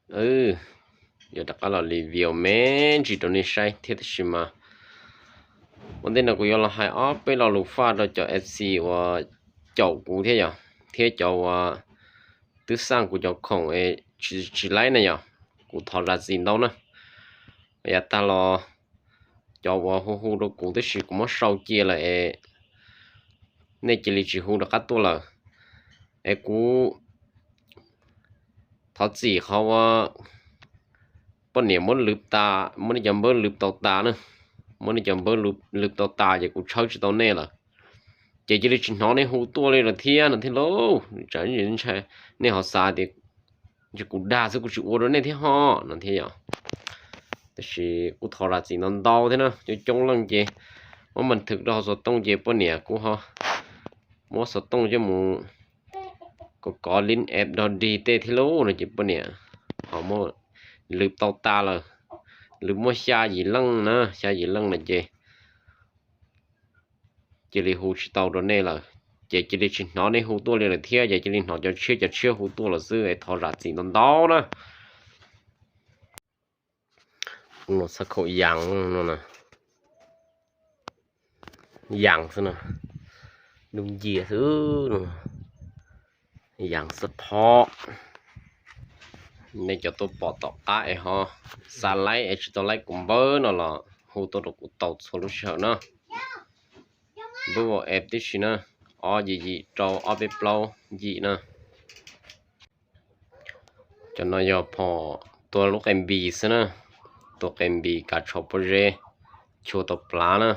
Yuav rov qab los review me ntsis rau nej saib thiab, tab sis mas ua ntej no kuv yuav los hais ob peb lo lus faj rau cov F C uas caum kuv thiab yom, thiab cov uas twb xaj kuv cov khoom es tsis laib na yom, kuv thov zam txim ntau na. Yav tag los cov uas hu hu rau kuv tab sis kuv muab sau cia lawm es nej cia li tsis hu rov qab tuaj lawm. Es kuv thov txim qhov uas poj niam muab lwv tas, muab nej cov npawb lwv tau tas na, muab nej cov npawb lwv tau tas ces kuv tshawb tsis tau nej lawm. Ces cia li tsis hnov nej hu tuaj li lawm thiab no thiab lauj. Tsam nej ho xav tias kuv dag xwb kuv tsis ua rau nej thiab ho no thiab yom. Tab sis kuj thov zam txim ntau ntau thiab na, coob coob leej ces muab npas thwm rau hauv xov tooj ces poj niam kuj ho muab xov tooj coj mus kov kov lib app dog dig tej thiab lauj no ces poj niam ho muab lwv tau tas lawm. Lwv muaj xya yim leej na, xya yim leej no ces cia li hu tsis tau rau nej lawm, ces cia li tsis hnov nej hu tuaj li lawm thiab, ces cia li hnov cov tshiab cov tshiab hu tuaj lawm xwb es thov zam txim ntau ntau na. Ub, no txhab khaum yas no na, yas xwb na, dub nciab xwb no, yas xwb thob. Nej cov tuaj pom tom qab es ho xav laib es tsis tau laib kuv npawb no los hu tuaj rau kuv tau txhua lub sij hawm na. Npawb WhatsApp tib si na, ob yim yim rau ob peb plaub yim na. Cov no yog phom tua lub qe npis xwb na, tua qe npis kav tsho pob zeb, chua tau plav na.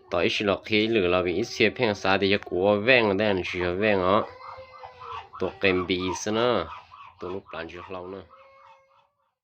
Tos ib sim los qhia ib lwm los vim ib txhia pheej xav tias yog kuv ua veej tab nws tsis yog veej os. Tua qe npis xwb na, tua lub plav ntsis hlau na.